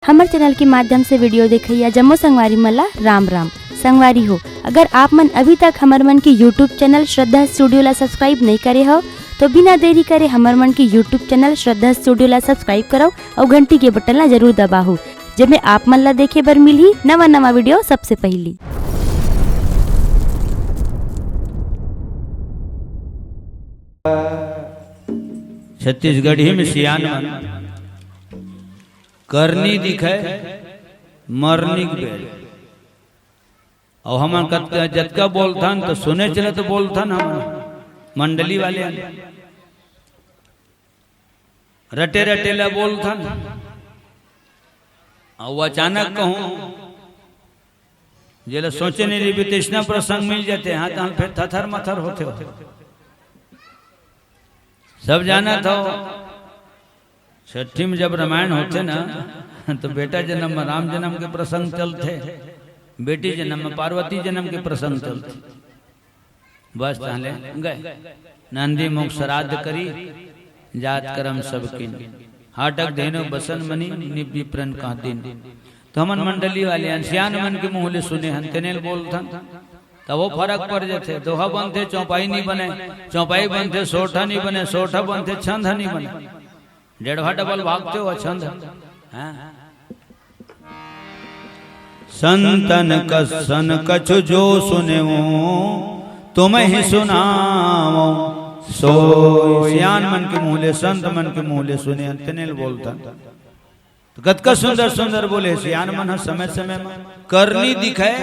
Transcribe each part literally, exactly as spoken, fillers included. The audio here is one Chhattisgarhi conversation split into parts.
हमर चैनल के माध्यम से वीडियो देखइया जम्मो संगवारी मन ला राम राम। संगवारी हो, अगर आप मन अभी तक हमर मन के YouTube चैनल श्रद्धा स्टूडियो ला सब्सक्राइब नहीं करे हो, तो बिना देरी करे हमर मन के YouTube चैनल श्रद्धा स्टूडियो ला सब्सक्राइब करव अउ घंटी के बटन ला जरूर दबाहू, जेमे आप मन ला देखे बर मिलही नवा नवा वीडियो सबसे पहली। छत्तीसगढ़ी में सियान मन करनी दिखय मरनी के बेर। अउ हमन कत-, जतका बोलथन त सुने चलत बोलथन, हमन मंडली वाले हन। रटे रटे ला बोलथन। अउ अचानक कहूं, जेला सोचे नहीं रहिबे तइसना प्रसंग मिल जाथे, हां, त हम फेर थथर मथर होथे हो। सब जानत हो, छट्ठी में जब रामायण होथे ना, तो बेटा जन्म में राम जन्म के प्रसंग चलथे, बेटी जन्म में पार्वती जन्म के प्रसंग चलथे। बस, ताहले गय। नंदी मुख श्राद्ध करी, जात करम सब कीन। हाटक धेनु बसन मनी, निब विप्रन कह दीन। तो हमन मंडली वाले हन, सियान मन के मुंह ले सुने हन, तेने ल बोलथन। तब वो फरक पड़ जथे। दोहा बनथे, चौपाई नहीं बने, चौपाई बनथे, सोरठा नहीं बने, सोरठा बनथे, छंद नहीं बने। डेढ़वा डबल भागथे हो छंद। हां। संतन कसन कछु जो सुनेवो, तुमहि सुनावो सोई। सियान मन के मुंह ले, संत मन के मुंह ले सुने, अंतने ल बोलथन। तो कतका सुंदर सुंदर बोले सियान मन ह समय समय म। करनी दिखय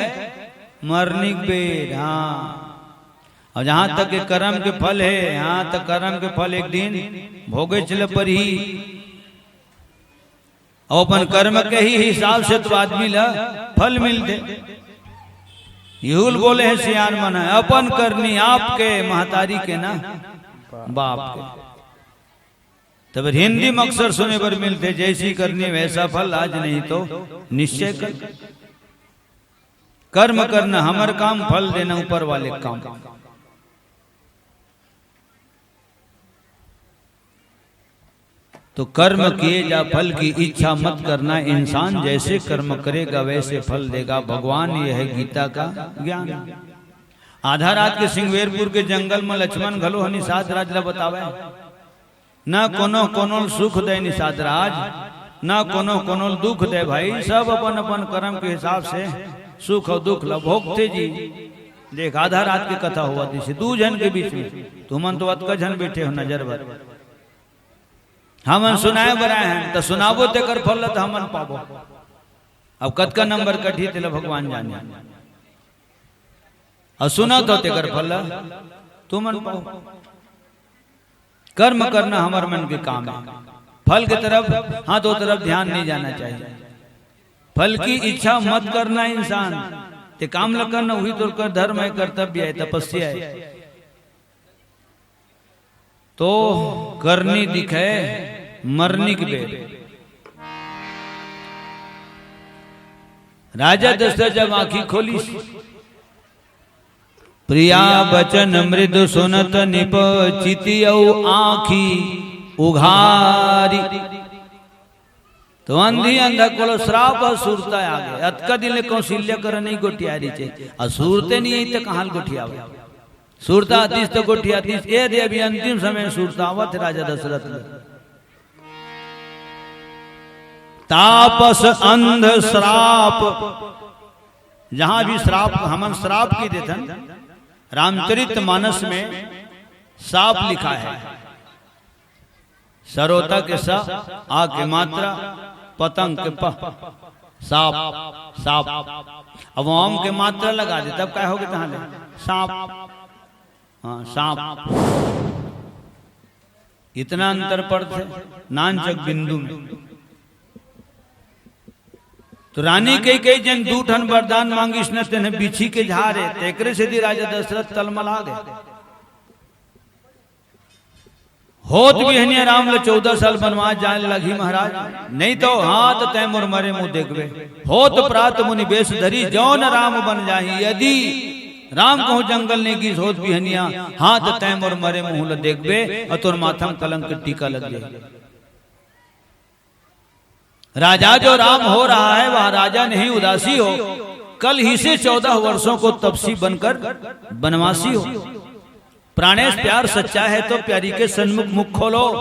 मरनी के बेर, हां। अउ जहां तक के करम के फल हे, हां, त करम के फल एक दिन भोगेच ल परही। अउ अपन करम के ही हिसाब से तो आदमी ल फल मिलथे। इहू ल बोले हे सियान मन ह, अपन करनी आपके, महतारी के ना, बाप के। तब हिंदी में अक्सर सुने बर मिलथे, जैसी करनी वैसा फल, आज नहीं तो निश्चय कर। कर्म करना हमर काम, फल देना ऊपर वाले के काम। तो कर्म किए जा, फल की इच्छा मत करना, इंसान जैसे कर्म करेगा वैसे फल देगा। भगवान, ये है गीता का ज्ञान। आधा रात के सिंगवेरपुर के जंगल में लक्ष्मण घलो ह निषाद राज ला बतावे। ना कोनो कोनो ल सुख दे निषाद राज, ना कोनो कोनो ल दुख दे भाई, सब अपन अपन कर्म के हिसाब से सुख अउ दुख ल भोगथे जी। देख, आधा रात के कथा होवत हे दू झन के बीच में, तुमन तो अतका झन बैठे हो नजर भर। हमन सुनाए बर आए हन, त सुनाबो तेकर फल ल त हमन पाबो। अब कतका नंबर कटही तेला भगवान जाने। अउ सुनत हो तेकर फल ल तुमन पाओ। कर्म करना हमर मन के काम हे। फल के तरफ, हां, तो तरफ ध्यान नहीं जाना चाहिए। फल की इच्छा मत करना इंसान, ते काम ल करना, उही तोर कर धर्म हे, कर्तव्य हे, तपस्या हे। तो करनी दिखय मरनी के बेर। राजा दशरथ जब आंखी खोलिस, प्रिया बचन मृदु सुनत निप, चिति अउ आंखी उघारी। तो अंधी अंधा कोलो श्राप अउ सुरता आगे। अतका दिन ले कौशल्या करा नहीं गोठियारी चे। अउ सुरते नहीं आई त कहां ल गोठियावे? सुरता आतिस त गोठियातिस। ए दे अभी अंतिम समय सुरता आवत हे राजा दशरथ ल। तापस अंध श्राप। जहां भी श्राप, हमन श्राप कहि देथन, रामचरित मानस में श्राप लिखा हे। सरोता के स, आ के मात्रा, पतंग के प, साप, साप। अब ओम के मात्रा लगा दे, तब काय होगे तहां ले? सांप। हां, सांप। इतना अंतर पड़थे नानचक बिंदु में। तो रानी कई कई जन दू ठन वरदान मांगिस न, तेन बिछी के झारे, तेकरे सेती राजा दशरथ तलमला गे। होत बिहनिया राम ल चौदह साल बनवास जाए लगही महाराज, नहीं तो हाथ तय मोर मरे मुंह देखबे। होत प्रात मुनि बेश धरी, जौन राम बन जाही। यदि राम कहूं जंगल नहीं गिस होत बिहनिया, हाथ तय मोर मरे मुंह ल देखबे, अउ तोर माथा म कलंक के टीका लग जाही। राजा जो राम हो रहा है, वह राजा नहीं उदासी हो, कल ही से चौदह वर्षों को तपसी बनकर बनवासी हो। प्राणेश प्यार सच्चा है तो प्यारी के सन्मुख मुख खोलो।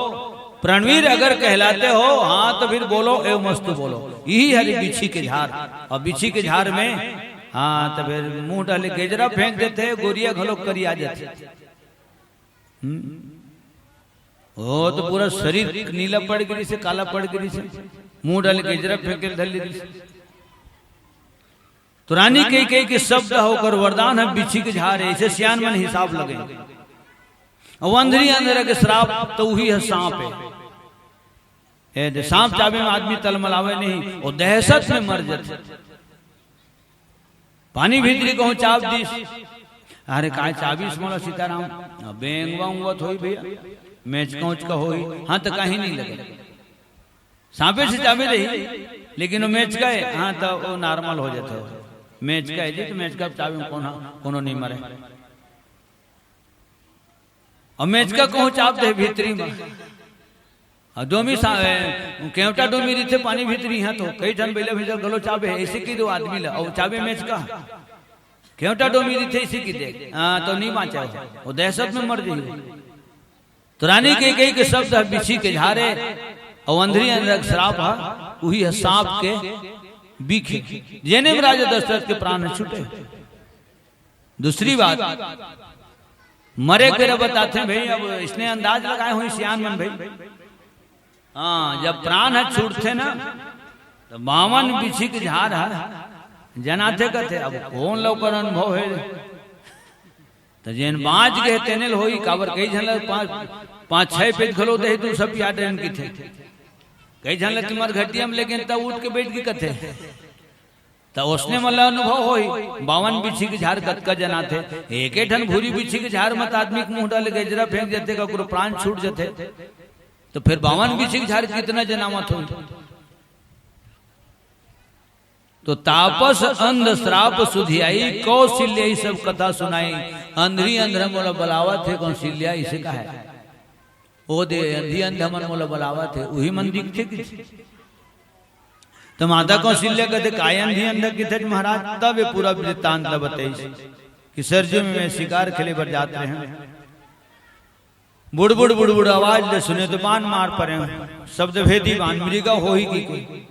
प्रणवीर अगर कहलाते हो, हाँ, तो फिर बोलो, एवमस्तु बोलो। यही हरि बिछी के झार। और बिछी के झार में, हाँ, तो फिर मुंह डाले गेजरा फेंक देते हैं, गोरिया घलो करी आ जाते। हम्म? वो तो पूरा शरीर नीला पड़ गिरी से, काला पड़ गिरी से, मुंह डाले गेजरा फेंके धर ली से। तो रानी कही कही के शब्द होकर वरदान है, बिछी के झार है, इसे सियान मन हिसाब लगे। और अंधरी अंधरा के श्राप तो वही है, सांप है। ए, दे सांप चाबे में आदमी तलमलावे नहीं, वो दहशत में मर जाते। पानी भीतरी कहूँ चाब दीस, अरे काय चाबीस मोला सीताराम, बेंगवा उंगवा थोई भैया, मेचका उचका होई, हाँ तो कहीं नहीं लगे। सांपे से चाबी रही, लेकिन वो मेचका है, हाँ, तो वो नॉर्मल हो जाता है। मेचका है जी, तो मेचका चाबी में कौन, कोनो नहीं मरे। और मेचका कहूँ चाब दे भीतरी में। और डोमी सा-, ए, केवटा डोमी रहिथे पानी भीतरी, हाँ, तो कई ठन बइला भैंसा घलो चाबे, ऐसे की दो आदमी ला, और चाबे मेचका। केवटा डोमी रहिथे, ऐसे की दे, हाँ, तो नहीं बाँचा हो, वो दहशत में मर जाई। तो रानी कही कही के शब्द ह बिछी के झारे, और अंधरी अंधरा के श्राप ह, उही ह सांप के बिखे, जेने में राजा दशरथ के प्राण छूटे। दूसरी बात, मरे के बेरा बताथे भाई, अब इसने अंदाज लगाए होही सियान मन भाई। हाँ, जब प्राण ह छूटथे ना, तो बावन बिछी के झार ह जनाथे कथे, अब कौन ला ओकर अनुभव हे। तो जेन बाँच गे तेने ल होही, काबर कई झन ल पाँच, पाँच छह पेज घलो देही, तू सब पिया डरेन किथे। कई झन ल तुम्हर घटिया में लेकिन तब उठ के बैठ के कथे। त ओसने मन ल अनुभव होही, बावन बिछी के झार कतका जनाथे। एके ठन भूरी बिछी के झार म त आदमी के मुंह डाले गेजरा फेंक जथे, ककरो प्राण छूट जथे, त फिर बावन बिछी के झार कितना जनावत होही? तो तापस अंध श्राप सुधियाई, कौशल्या सब कथा सुनाई। अंधरी अंधरा मोला बलावत हे, कौशल्या इसे कहा है। ओ दे, अंधी अंधा मन मोला बलावत हे, उही मन दिखथे कि। तो माता कौशल्या कथे, "काय अंधी अंधा किथे महाराज?" तब ये पूरा वृत्तांत ल बताइस कि सरजू में मैं शिकार खेले बर जात रहे हूँ। बुड़ बुड़ बुड़ बुड़ आवाज ले सुने तो बान मार परे हूँ। शब्द भेदी बान मृगा होही की कोई।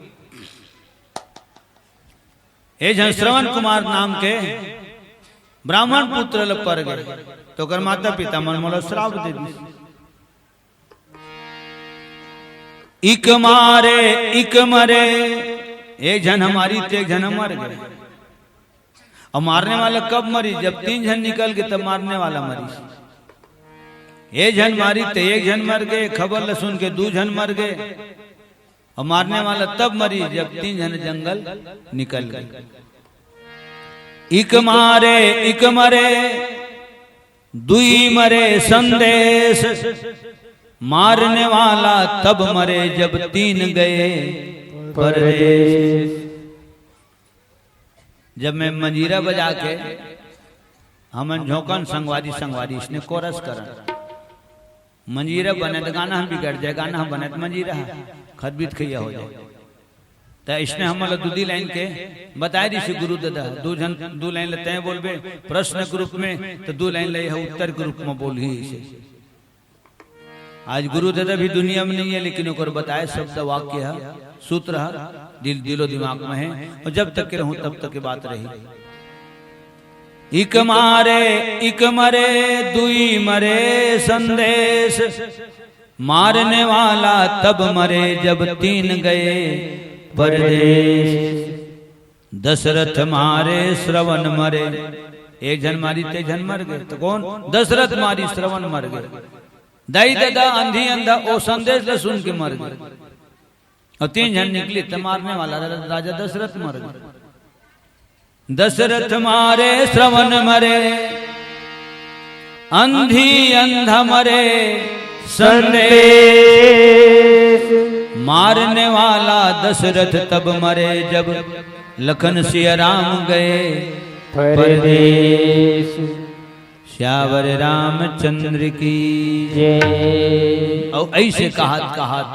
ए झन श्रवण कुमार नाम के ब्राह्मण पुत्र ल पर गए, तो ओकर माता पिता मन मोला श्राप दे दिस। इक मारे, इक मरे, एक झन ह मारी, ते एक झन ह मर गए। अब मारने वाला कब मरी? जब तीन झन निकल गए, तब मारने वाला मरी। एक झन मारी, ते एक झन मर गए। खबर ल सुन के दू झन मर गए। अब मारने वाला तब मरी, जब तीन झन जंगल निकल गए। इक मारे, इक मरे, दुई मरे संदेश, मारने वाला तब मरे जब तीन गए परदेश। जब मैं मंजीरा बजा के, हमन झोंकन संगवारी संगवारी, इसने कोरस करन। मंजीरा बने त गाना ह बिगड़ जाए, गाना ह बने त मंजीरा ह खतबीत खैया हो जाए। त इसने हमन ल दूदी लाइन के बताए दिस गुरु ददा, दू झन, दू लाइन ल तैं बोलबे प्रश्न के रूप में, त दू लाइन ल यह उत्तर के रूप में बोलही। इसे आज गुरु ददा भी दुनिया में नहीं है, लेकिन ओकर बताए शब्द वाक्य ह, सूत्र ह, दिल, दिलो दिमाग में है, और जब तक के रहूं तब तक के बात रही। इक मारे, इक मरे, दुई मरे संदेश, मारने वाला तब मरे जब तीन गए परदेश। दशरथ मारे श्रवण मरे, एक झन मारी ते झन मर गए। तो कौन? दशरथ मारी श्रवण मर गए। दाई ददा अंधी अंधा ओ संदेश ल सुन के मर गए। और तीन झन निकली त मारने वाला रा-, राजा दशरथ मर गए। दशरथ मारे श्रवण मरे, अंधी अंधा मरे संदेश। मारने वाला दशरथ तब मरे जब लखन सिया राम गए परदेश। सियावर रामचंद्र की जय। और ऐसे कहत कहत,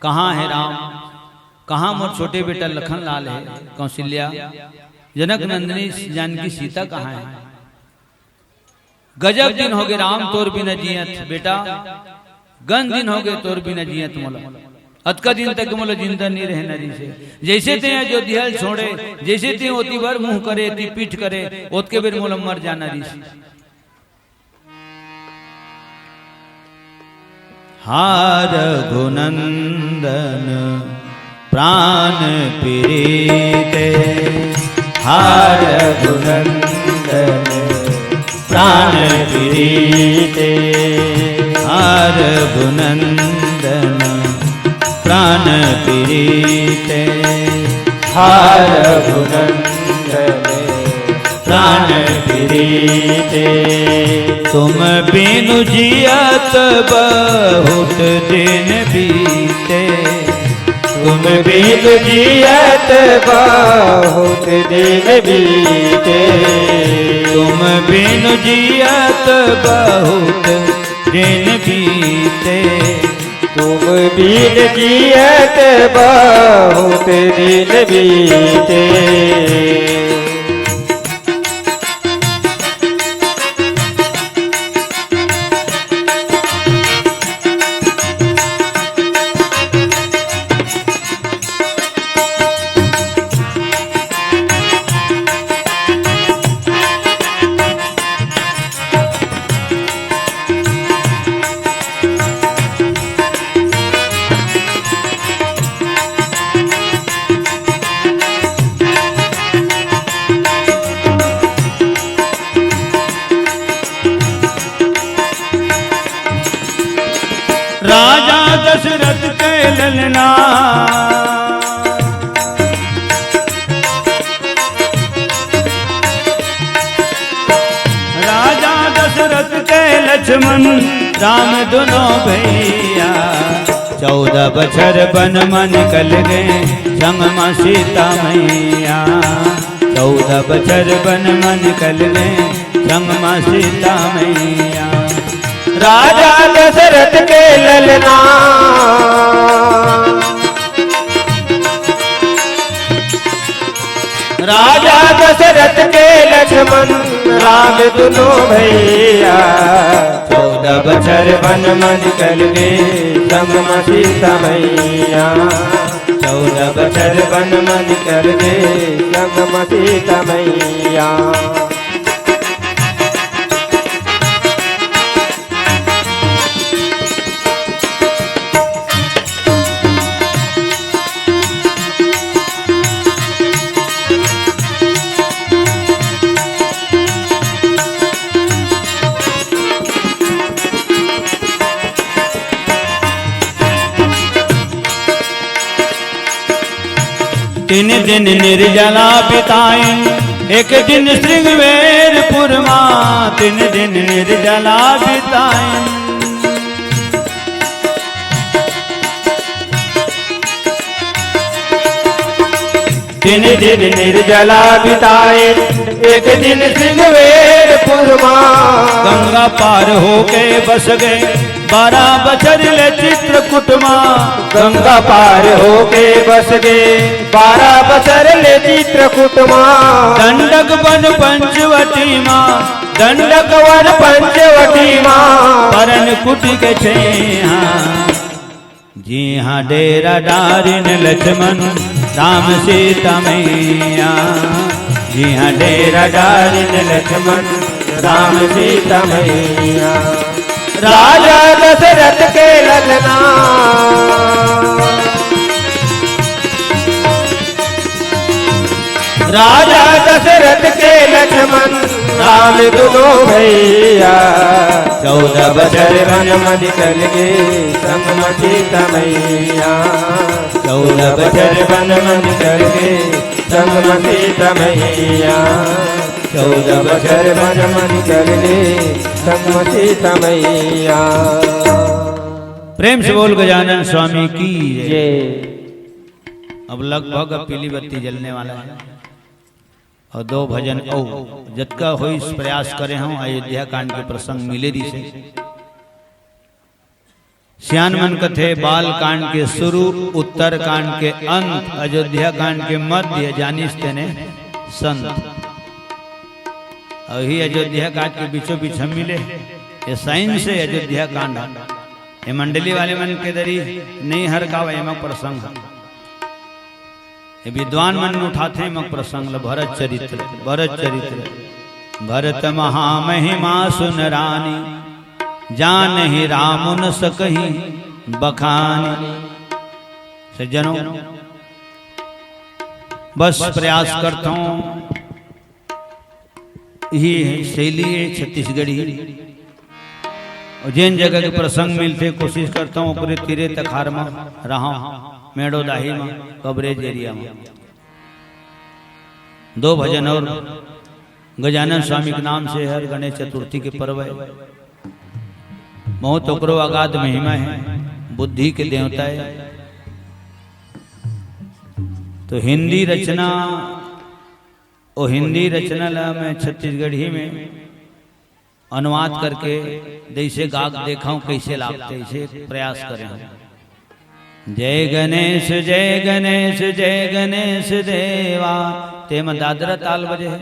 कहाँ है राम? कहाँ मोर छोटे बेटा लखन लाल हे? कौशल्या, जनक नंदिनी जानकी सीता कहाँ हे? गजब दिन होगे राम तोर बिना जियत बेटा, गन दिन होगे तोर बिना जियत मोला। अतका दिन तक मोला जिंदा नइ रहना रिहिसे। जइसे तें अयोध्या ल छोड़े, जइसे तें ओती बर मुंह करे, एती पीठ करे, ओतके बेर मोला मर जाना रिहिसे। हा रघुनंदन प्राण प्रीते, हा रघुनंदन प्राण प्रीते, हा रघुनंदन प्राण प्रीते, हा रघुनंदन प्राण प्रीते। तुम बिनु जियत बहुत दिन बीते, तुम बिनु जियत बहुत दिन बीते, तुम बिनु जियत बहुत दिन बीते, तुम बिन जियत बहुत दिन बीते। राजा दशरथ के ललना, राजा दशरथ के लक्ष्मण राम दुनों भैया, चौदह बछर बन म निकल गे संग म सीता मैया, चौदह बछर बन म निकल गे संग म सीता मैया। राजा दशरथ के ललना, राजा दशरथ के लक्ष्मण राम दुनों भैया, चौदह बछर बन म निकल गे संग म सीता मैया, चौदह बछर बन म निकल गे संग म सीता मैया। तीन दिन निर्जला बिताइन, एक दिन श्रृंगवेरपुर मा, तीन दिन निर्जला बिताइन। तीन दिन निर्जला बिताइन, एक दिन श्रृंगवेरपुर मा। गंगा पार होके बस गे बारह बछर ले चित्रकूट मा। गंगा पार होके बस गे बारह बछर ले चित्रकूट मा। दंडक बन पंचवटी मा, दंडक बन पंचवटी मा। परनकुटी के छेहा, जिहां डेरा डारिन लक्ष्मण राम सीता मैया, जिहां डेरा डारिन लक्ष्मण राम सीता मैया। राजा दशरथ के ललना, राजा दशरथ के लक्ष्मण राम दुनों भैया, चौदह बछर बन म निकल गे संग म सीता मैया, चौदह बछर बन म निकल गे संग म सीता मैया, चौदह बछर बन म निकल गे संग म सीता मैया। प्रेम से बोल गजानन स्वामी की जय। जय। अब लगभग अब पीली बत्ती जलने वाला है और दो भजन अउ जतका होइस प्रयास करे हंव, अयोध्या कांड के प्रसंग मिले रिहिसे। सियान मन कथे, बाल कांड के शुरू, उत्तर कांड के अंत, अयोध्या कांड के मध्य, जानिस तेने संत। अउ इही अयोध्या कांड के बीचों बीच हम मिले। ये साइंस हे अयोध्या कांड। ये मंडली वाले मन के दरी नहीं हर का एमा प्रसंग हे। ये विद्वान मन उठाथे एमा प्रसंग ल, भरत चरित्र, भरत चरित्र। भरत महामहिमा सुन रानी, जानहि राम न सकही बखानी। सज्जनों, बस प्रयास करथों, इही शैली हे छत्तीसगढ़ी। अउ जेन जगह के प्रसंग मिलथे, कोशिश करथों ओकरे तीरे तखार म रहंव, मेड़ो दाही म, कवरेज एरिया म। दो भजन अउ गजानन स्वामी के नाम से हर गणेश चतुर्थी के पर्व हे। बहुत ओकरो अगाध महिमा हे, बुद्धि के देवता हे। तो हिंदी रचना, ओ हिंदी रचना ला मैं छत्तीसगढ़ी में अनुवाद करके जैसे गाक देखा हूँ, कैसे लागथे, इसे प्रयास करे हूँ। जय गणेश, जय गणेश, जय गणेश देवा। तेमा दादरा ताल बजे हे,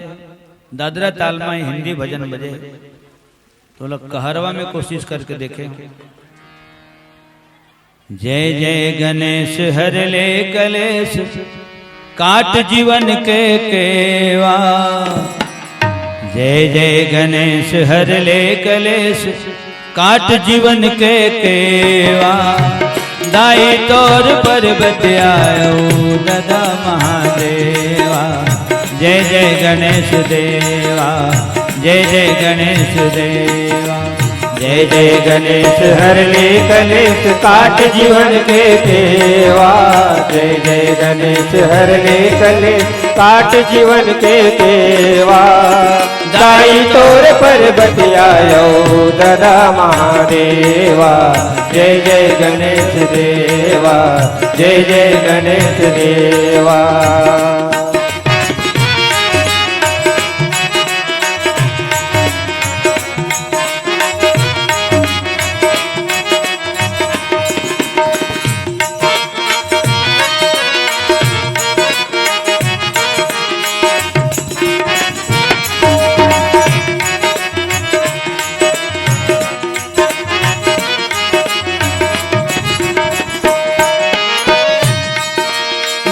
दादरा ताल में हिंदी भजन बजे हे। तो लोग कहरवा में कोशिश करके देखे। जय जय गणेश हर ले कलेश, काट जीवन के केवा। जय जय गणेश हर ले कलेश, काट जीवन के केवा। दाई तोर पर्वत आयो दादा महादेवा। जय जय गणेश देवा, जय जय गणेश देवा। जय जय गणेश हर ले कलेश, काट जीवन के केवा। जय जय गणेश हर ले कलेश, काट जीवन के केवा। दाई तोर पर्वत आयो दादा महादेवा। जय जय गणेश देवा, जय जय गणेश देवा।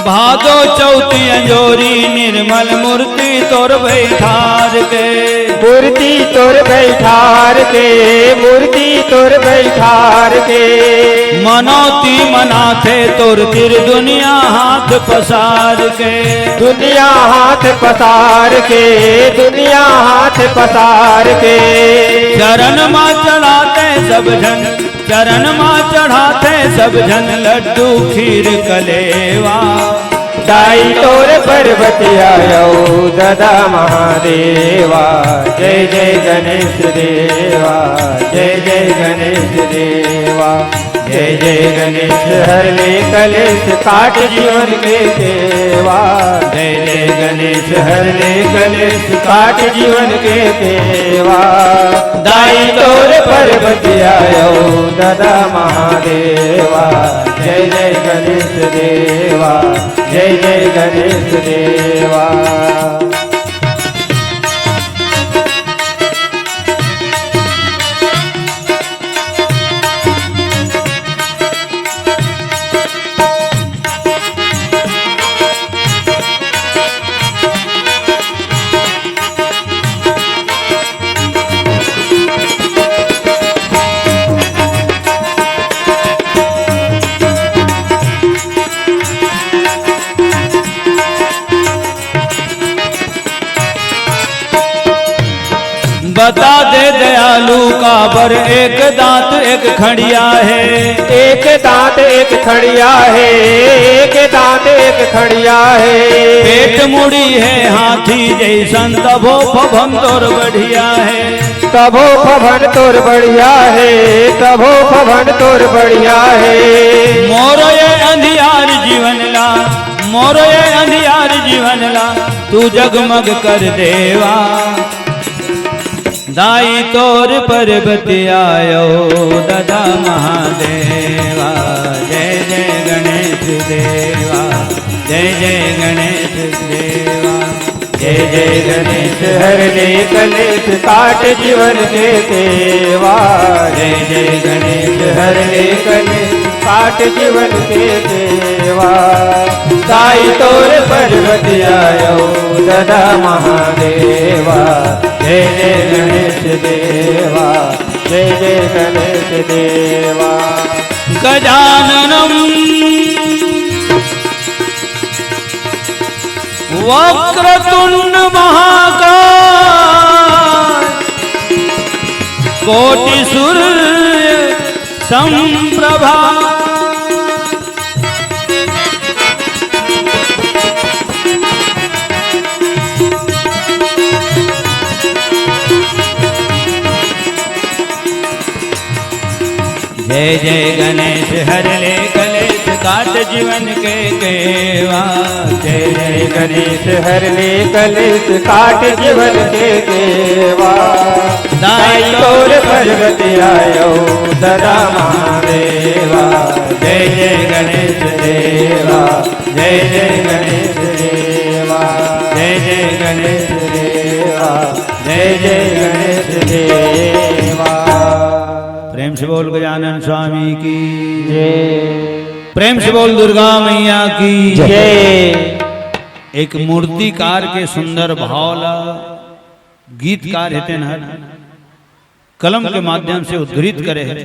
भादो चौथ अंजोरी निर्मल मूर्ति तोर बैठार के। मूर्ति तोर बैठार के, मूर्ति तोर बैठार के। मनौती मनाथे तोर तीर दुनिया हाथ पसार के। दुनिया हाथ पसार के, दुनिया हाथ पसार के। चरण मा चढ़ाथे सब झन, चरण मा चढ़ाथे सब झन लड्डू खीर कलेवा। दाई तोर पर्वत आयो दादा महादेवा। जय जय गणेश देवा, जय जय गणेश देवा। जय जय गणेश हर ले कलेश, काट जीवन के केवा। जय जय गणेश हर ले कलेश, काट जीवन के केवा। दाई तोर पर्वत आयो दादा महादेवा। जय जय गणेश देवा, जय जय गणेश देवा। बता दे दयालु काबर एक दांत एक खड़िया हे। एक दांत एक खड़िया हे, एक दांत एक खड़िया हे। पेट मुड़ी हे हाथी जैसन तभो फभन तोर बढ़िया हे। तभो फभन तोर बढ़िया हे, तभो फभन तोर बढ़िया हे। मोरो ये अंधियार जीवन ला, मोरो ये अंधियार जीवन ला, तू जगमग कर देवा। दाई तोर पर्वत आयो ददा महादेवा। जय जय गणेश देवा, जय जय गणेश देवा। जय जय गणेश हर ले कलेश काट जीवन के सेवा। जय जय गणेश हर ले कलेश काट जीवन के सेवा। दाई तोर पर्वत आयो ददा महादेवा। जय जय गणेश देवा, जय जय गणेश देवा। गजाननम वक्रतुंड महाकाय कोटि सूर्य संप्रभा। जय जय गणेश हर ले कलेश काट जीवन के केवा। जय जय गणेश हर ले कलेश काट जीवन के केवा। दाई तोर पर्वत आयो ददा महादेवा। जय जय गणेश देवा, जय जय गणेश देवा, जय जय गणेश देवा, जय जय गणेश देवा। प्रेम से बोल गजानन स्वामी की जय। प्रेम से बोल दुर्गा मैया की जय। एक मूर्तिकार के सुंदर भाव ला गीतकार हे तेन हर कलम के माध्यम से उद्धृत करे हे।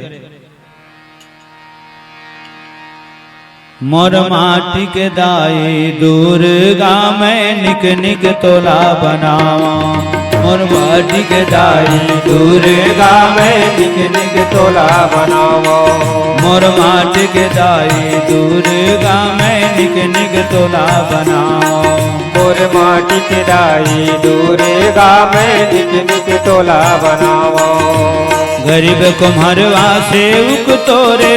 मोर माटी के दाई दुर्गा, मैं निक निक तोला बनावा। मोर माटी के दाई दुर्गा, मैं निक निक तोला बनावा। मोर माटी के दाई दुर्गा, मैं निक निक तोला बनावा। मोर माटी के दाई दुर्गा, मैं निक निक तोला बनावा। गरीब कुम्हरवा सेवक तोरे,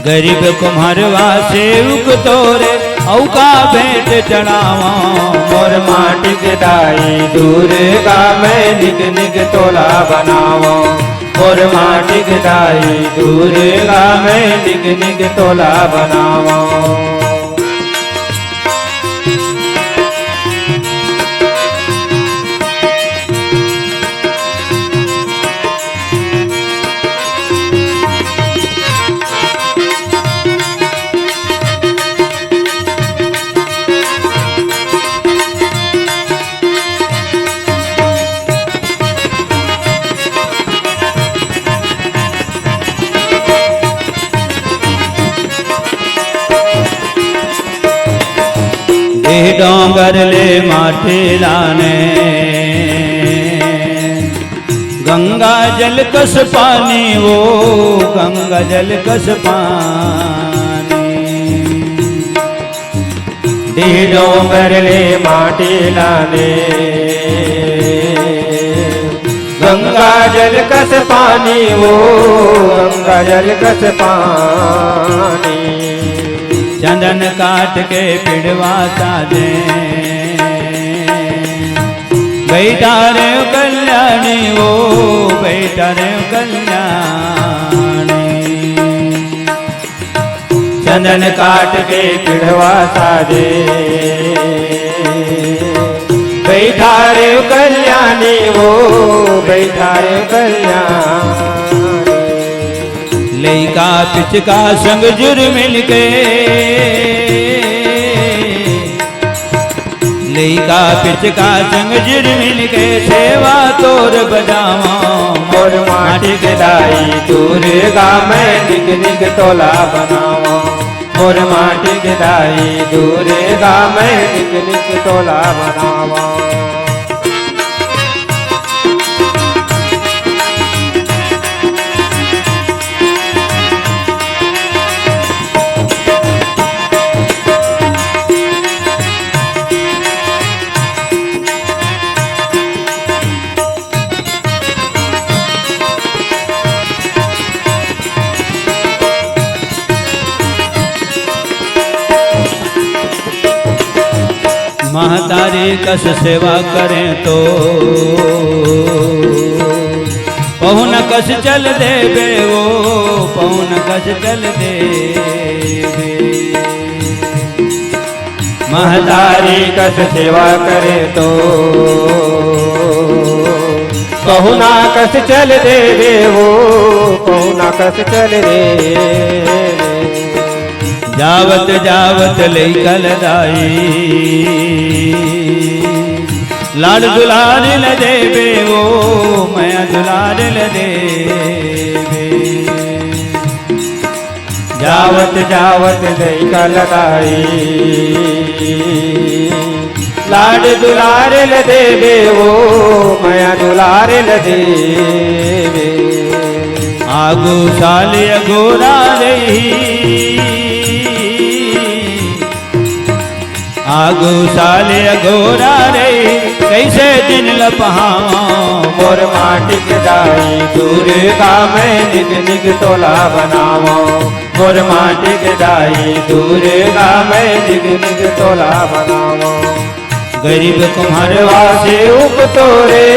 गरीब कुम्हरवा सेवक तोरे, अउ का भेंट चढ़ावा। मोर माटी के दाई दुर्गा, मैं निक निक तोला बनावा। मोर माटी के दाई दुर्गा, मैं निक निक तोला बनावा। ए डोंगर ले माटी लाने, गंगा जल कस पानी, ओ गंगा जल कस पानी। डीह डोंगर ले माटी लाने, गंगा जल कस पानी, ओ गंगा जल कस पानी। चंदन काट के पिड़वा साजे, बैठा रे कल्याणी, ओ बैठा रे कल्याणी। चंदन काट के पिड़वा साजे, बैठा रे कल्याणी, ओ बैठा रे कल्याणी। लइका पिचका संग जुर मिलके, लइका पिचका संग जुर मिलके सेवा तोर बजावा। मोर माटी के दाई दुर्गा, मैं निक निक तोला बनावा। मोर माटी के दाई दुर्गा, मैं निक निक तोला बनावा। महतारी कस सेवा करें तो पहुन कस चल देबे वो, पहुन कस चल देबे। महतारी कस सेवा करें तो पहुना कस चल देबे वो, पहुना कस चल देबे। जावत जावत लइका ल दाई, लाड़ दुलार ल देबे वो, मया दुलार ल देबे। जावत जावत लइका ल दाई, लाड़ दुलार ल देबे वो, मया दुलार ल देबे। आगू साल अगोरा रही, आगू साल अगोरा रही, कइसे दिन ल पहावं। मोर माटी के दाई दुर्गा, मैं निक निक तोला बनावं। मोर माटी के दाई दुर्गा, मैं निक निक तोला बनावं। गरीब कुम्हरवा सेवक तोरे,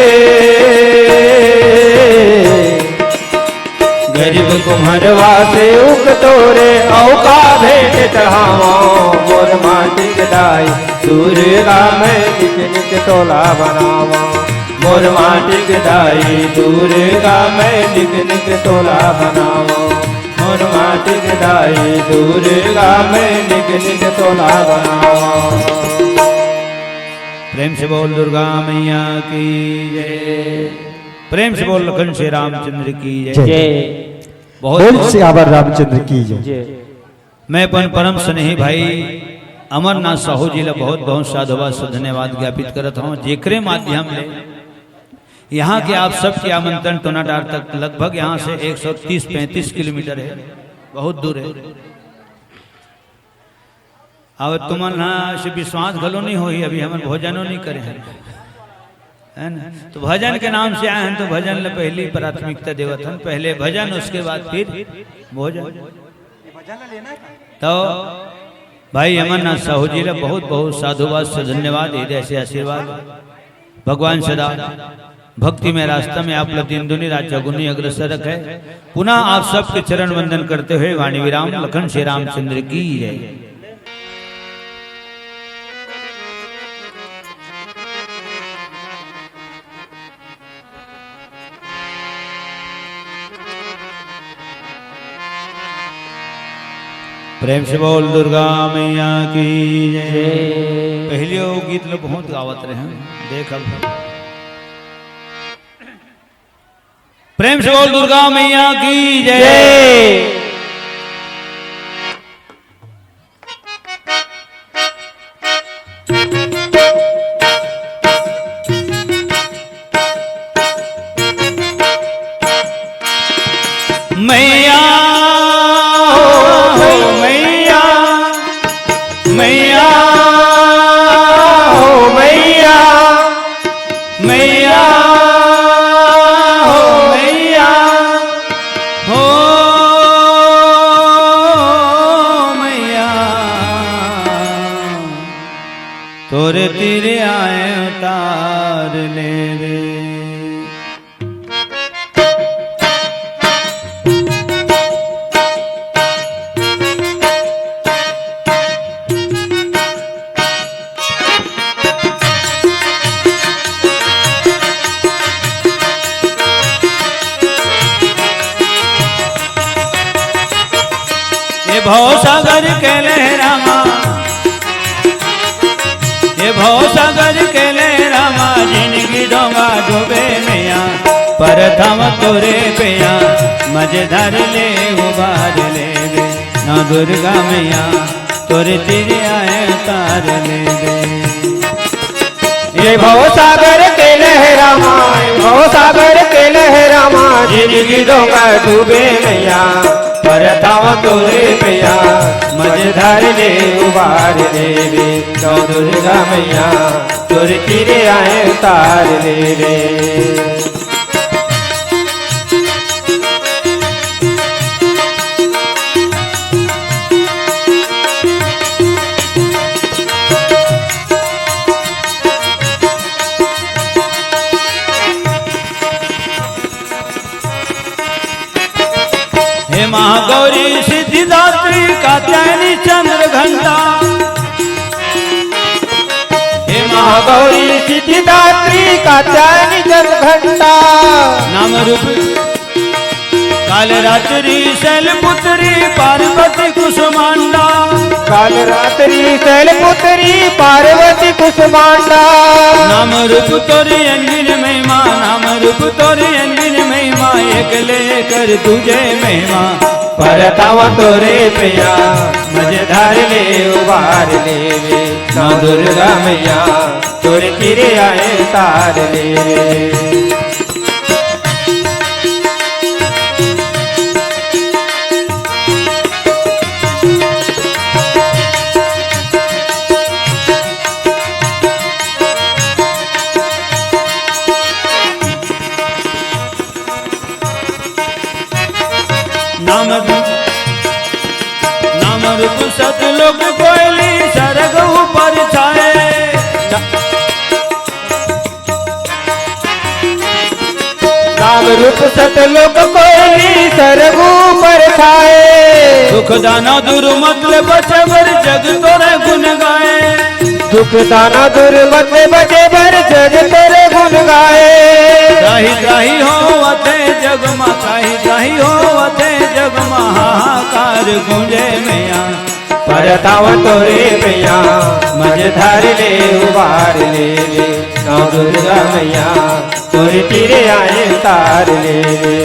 गरीब कुम्हरवा सेवक तोरे, अउ का भेंट चढ़ावं। मोर माटी के दाई दुर्गा, मैं निक निक तोला बनावं। मोर माटी के दाई दुर्गा, मैं निक निक तोला बनावं। मोर माटी के दाई दुर्गा, मैं निक निक तोला बनावं। प्रेम से बोल दुर्गा मैया की जय। प्रेम से बोल लखन श्री रामचंद्र की जय। जय। बहुत, बोल बहुत सियावर रामचंद्र की जय। जय। मैं अपन परम स्नेही भाई अमरनाथ साहू जी ला बहुत, बहुत साधुवाद से धन्यवाद ज्ञापित करत हंव, जेकरे माध्यम ले यहाँ के आप सबके आमंत्रण टोनाडार तक लगभग यहाँ से एक सौ तीस पैंतीस किलोमीटर है, बहुत दूर है। अब तुमन ह से विश्वास घलो नहीं होही, अभी हमन भोजनो नहीं करे हन, है ना? तो भजन के नाम से आए हन, तो भजन ल पहली प्राथमिकता देवत हन, पहले भजन, उसके बाद फिर भोजन। तो भाई अमरनाथ साहू जी ला बहुत बहुत साधुवाद से धन्यवाद, हृदय से आशीर्वाद। भगवान सदा भक्ति में रास्ता में आप ला दिन दुनी रात चौगुनी अग्रसर रखे। पुनः आप सबके चरण वंदन करते हुए वाणी विराम। लखन श्री रामचंद्र की जय। प्रेम से बोल दुर्गा मैया की जय। पहले वो गीत लोग बहुत गावत रहे हैं, देख अब। प्रेम से बोल दुर्गा मैया की जय। जय। मैया हो, मैया, मैया हो, मैया, मैया हो, मैया हो, मैया। तोरे तीर आए अवतार लेवे। ये भवसागर के लहरा मा, ये भवसागर के लहरा मा, जिनगी डोंगा डूबे मैया, परथंव तोरे पैया, मझधार ले उबार लेवे, नौ दुर्गा मैया, तोरे तीर आए तार लेवे। ये भवसागर के लहरा मा, ये भवसागर के लहरा मा, जिनगी डोंगा डूबे मैया, परथंव तोरे पैया, मझधार ले उबार लेवे, नौ दुर्गा मैया, तोरे तीर आए तार लेवे। गौरी सिद्धिदात्री कात्यायनी जग घंटा। नाम रूप काल रात्रि शैलपुत्री पार्वती कुसुमांडा। काल रात्रि शैलपुत्री पार्वती कुसुमांडा। नाम रूप तोरे अनगिन महिमा, नाम रूप तोरे अनगिन महिमा, एक ले कर दूजे महिमा। परतावा तोरे मैया, मझधार ले उबार लेवे, नौ दुर्गा मैया, तोरे तीरे आए तार लेवे। नाम नाम रूप सतलोक कोयली सरग ऊपर छाए। नाम रूप सतलोक कोयली सरग ऊपर छाए। दुख दाना दूर मत ले बचे बर जग तोरे गुण गाए। दुख दाना दूर मत ले बचे बर जग तोरे गुण गाए। त्राहि त्राहि होवत हे जग मा, त्राहि त्राहि होवत हे जग मा, हाहाकार गूंजे मैया। परतावा तोरे मैया, मझधार ले उबार लेवे, नौ दुर्गा मैया, तोरे तीरे आए तार लेवे।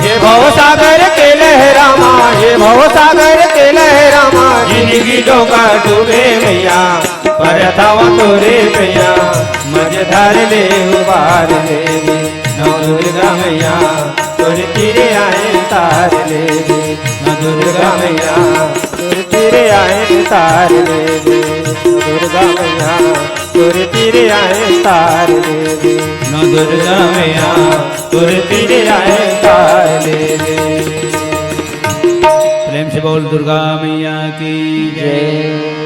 हे भव सागर के लहरा मा, हे भव सागर के लहरा मा, जिंदगी डोंगा डूबे मैया, परतावा तोरे मैया, मझधार ले उबार लेवे, नौ दुर्गा मैया, तोरे तीरे आए तार लेवे, नौ दुर्गा मैया, तोरे तीरे आए तार लेवे, नौ दुर्गा मैया, तोरे तीरे आए तार लेवे, नौ दुर्गा मैया, तोरे तीरे आए तार लेवे। प्रेम से बोल दुर्गा मैया की जय।